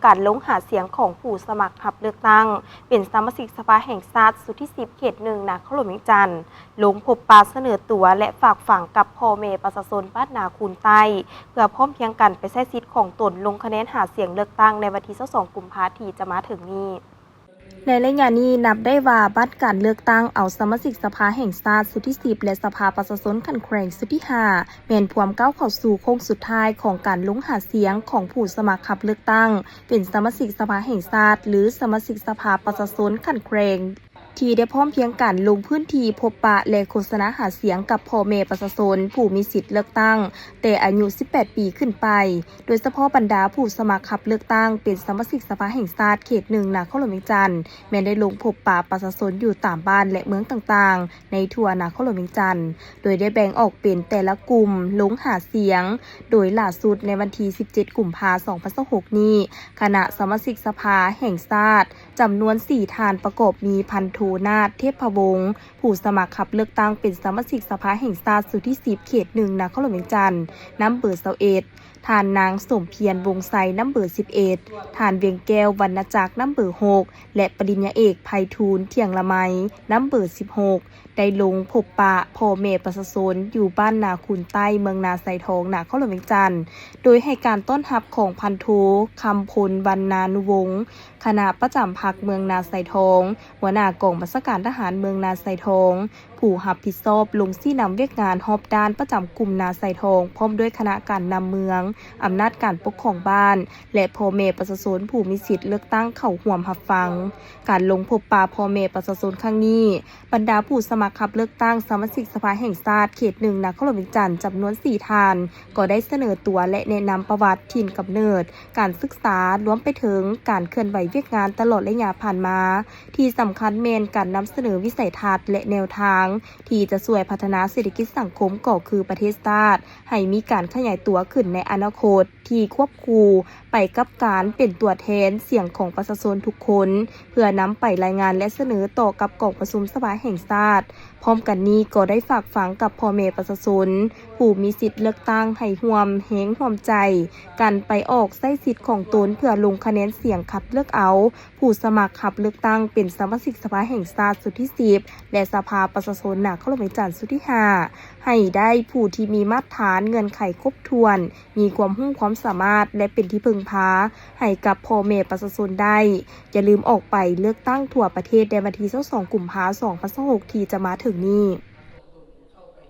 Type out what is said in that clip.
ການລົງຫາສຽງຂອງຜູ້ສະໝັກຮັບເລືອກຕັ້ງເປັນສະມາຊິກສະພາແຫ່ງຊາດຊຸດທີສິບ ເຂດໜຶ່ງ ນະຄອນຫຼວງວຽງຈັນ ລົງພົບປະສະເໜີຕົວ ແລະ ຝາກຝັງກັບພໍ່ແມ່ປະຊາຊົນບ້ານນາຄູນໃຕ້ ເພື່ອພ້ອມພຽງກັນໄປໃຊ້ສິດຂອງຕົນລົງຄະແນນຫາສຽງເລືອກຕັ້ງໃນວັນທີຊາວສອງ ກຸມພາ ທີ່ຈະມາເຖິງນີ້. ໃນໄລຍະນີ້ນັບໄດ້ວ່າບັດການເລືອກຕັ້ງເອົາສະມາຊິກສະພາແຫ່ງຊາດຊຸດທີສິບ ແລະ ສະພາປະຊາຊົນຂັ້ນແຂວງຊຸດທີຫ້າ ແມ່ນພວມກ້າວເຂົ້າສູ່ໂຄ້ງສຸດທ້າຍຂອງການລົງຫາສຽງຂອງຜູ້ສະໝັກຮັບເລືອກຕັ້ງເປັນສະມາຊິກສະພາແຫ່ງຊາດ ຫຼື ສະມາຊິກສະພາປະຊາຊົນຂັ້ນແຂວງ ທີ່ໄດ້ພ້ອມພຽງກັນລົງພື້ນທີ່ພົບປະ ແລະ ໂຄສະນາຫາສຽງກັບພໍ່ແມ່ປະຊາຊົນຜູ້ມີສິດເລືອກຕັ້ງແຕ່ອາຍຸສິບແປດປີຂຶ້ນໄປ. ໂດຍສະເພາະບັນດາຜູ້ສະໝັກຮັບເລືອກຕັ້ງເປັນສະມາຊິກສະພາແຫ່ງຊາດເຂດໜຶ່ງ ນະຄອນຫຼວງວຽງຈັນ ແມ່ນໄດ້ລົງພົບປະປະຊາຊົນຢູ່ຕາມບ້ານ ແລະ ເມືອງຕ່າງໆ ໃນທົ່ວນະຄອນຫຼວງວຽງຈັນ ໂດຍໄດ້ແບ່ງອອກເປັນແຕ່ລະກຸ່ມລົງຫາສຽງ, ໂດຍຫຼ້າສຸດໃນວັນທີສິບເຈັດ ກຸມພາ ສອງພັນຊາວຫົກນີ້ ຄະນະສະມາຊິກສະພາແຫ່ງຊາດຈຳນວນສີ່ທ່ານ ປະກອບມີ ພັນໂທ ນາດ ເທບພະວົງ ຜູ້ສະໝັກຮັບເລືອກຕັ້ງເປັນສະມາຊິກສະພາແຫ່ງຊາດຊຸດທີສິບ ເຂດໜຶ່ງ ນະຄອນຫຼວງວຽງຈັນ ນຳເບີຊາວເອັດ, ທ່ານນາງ ສົມພຽນ ວົງໄຊ ນຳເບີສິບເອັດ, ທ່ານ ວຽງແກ້ວ ວັນນະຈັກ ນຳເບີຫົກ ແລະ ປະລິນຍາເອກ ໄພທູນ ທ່ຽງລະໄມ ນຳເບີສິບຫົກ ໄດ້ລົງພົບປະພໍ່ແມ່ປະຊາຊົນຢູ່ບ້ານນາຄູນໃຕ້ ເມືອງນາຊາຍທອງ ນະຄອນຫຼວງວຽງຈັນ ໂດຍໃຫ້ການຕ້ອນຮັບຂອງ ພັນໂທ ຄຳພົນ ວັນນານຸວົງ ຄະນະປະຈຳພັກເມືອງນາຊາຍທອງ, ຫົວໜ້າກອງບັນຊາການທະຫານເມືອງນາຊາຍທອງ, ຜູ້ຮັບຜິດຊອບລົງຊີ້ນຳວຽກງານຮອບດ້ານປະຈຳກຸ່ມນາຊາຍທອງ ພ້ອມດ້ວຍຄະນະການນຳເມືອງ, ອຳນາດການປົກຄອງບ້ານ ແລະ ພໍ່ແມ່ປະຊາຊົນຜູ້ມີສິດເລືອກຕັ້ງເຂົ້າຮ່ວມຮັບຟັງ. ການລົງພົບປະພໍ່ແມ່ປະຊາຊົນຄັ້ງນີ້, ບັນດາຜູ້ສະໝັກຮັບເລືອກຕັ້ງສະມາຊິກສະພາແຫ່ງຊາດເຂດໜຶ່ງ ນະຄອນຫຼວງວຽງຈັນ ຈຳນວນສີ່ທ່ານ ກໍໄດ້ສະເໜີຕົວ ແລະ ແນະນຳປະຫວັດ, ຖິ່ນກຳເນີດ, ການສຶກສາ, ລວມໄປເຖິງການເຄື່ອນໄຫວວຽກງານຕະຫຼອດໄລຍະຜ່ານມາ. ທີ່ສຳຄັນແມ່ນການນຳສະເໜີວິໄສທັດ ແລະ ແນວທາງທີ່ຈະຊ່ວຍພັດທະນາເສດຖະກິດສັງຄົມ ກໍຄືປະເທດຊາດ ໃຫ້ມີການຂະຫຍາຍຕົວຂຶ້ນໃນອະນາຄົດ ທີ່ຄວບຄູ່ໄປກັບການເປັນຕົວແທນສຽງຂອງປະຊາຊົນທຸກຄົນ ເພື່ອນຳໄປລາຍງານ ແລະ ສະເໜີຕໍ່ກັບກອງປະຊຸມສະພາແຫ່ງຊາດ. ພ້ອມກັນນີ້ກໍໄດ້ຝາກຝັງກັບພໍ່ແມ່ປະຊາຊົນ ຜູ້ມີສິດເລືອກຕັ້ງໃຫ້ຮ່ວມແຮງຮ່ວມໃຈກັນໄປອອກໃຊ້ສິດຂອງຕົນ ເພື່ອລົງຄະແນນສຽງຄັດເລືອກເອົາ ຜູ້ສະໝັກຮັບເລືອກຕັ້ງເປັນສະມາຊິກສະພາແຫ່ງຊາດຊຸດທີສິບ ແລະ ສະພາປະຊາຊົນນະຄອນຫຼວງວຽງຈັນຊຸດທີຫ້າ ໃຫ້ໄດ້ຜູ້ທີ່ມີມາດຖານເງື່ອນໄຂຄົບຖ້ວນ, ມີຄວາມຮູ້ຄວາມສາມາດ ແລະ ເປັນທີ່ເພິ່ງພາໃຫ້ກັບພໍ່ແມ່ປະຊາຊົນໄດ້. ຢ່າລືມອອກໄປເລືອກຕັ້ງທົ່ວປະເທດໃນວັນທີຊາວສອງ ກຸມພາ ສອງພັນຊາວຫົກ ທີ່ຈະມາເຖິງນີ້.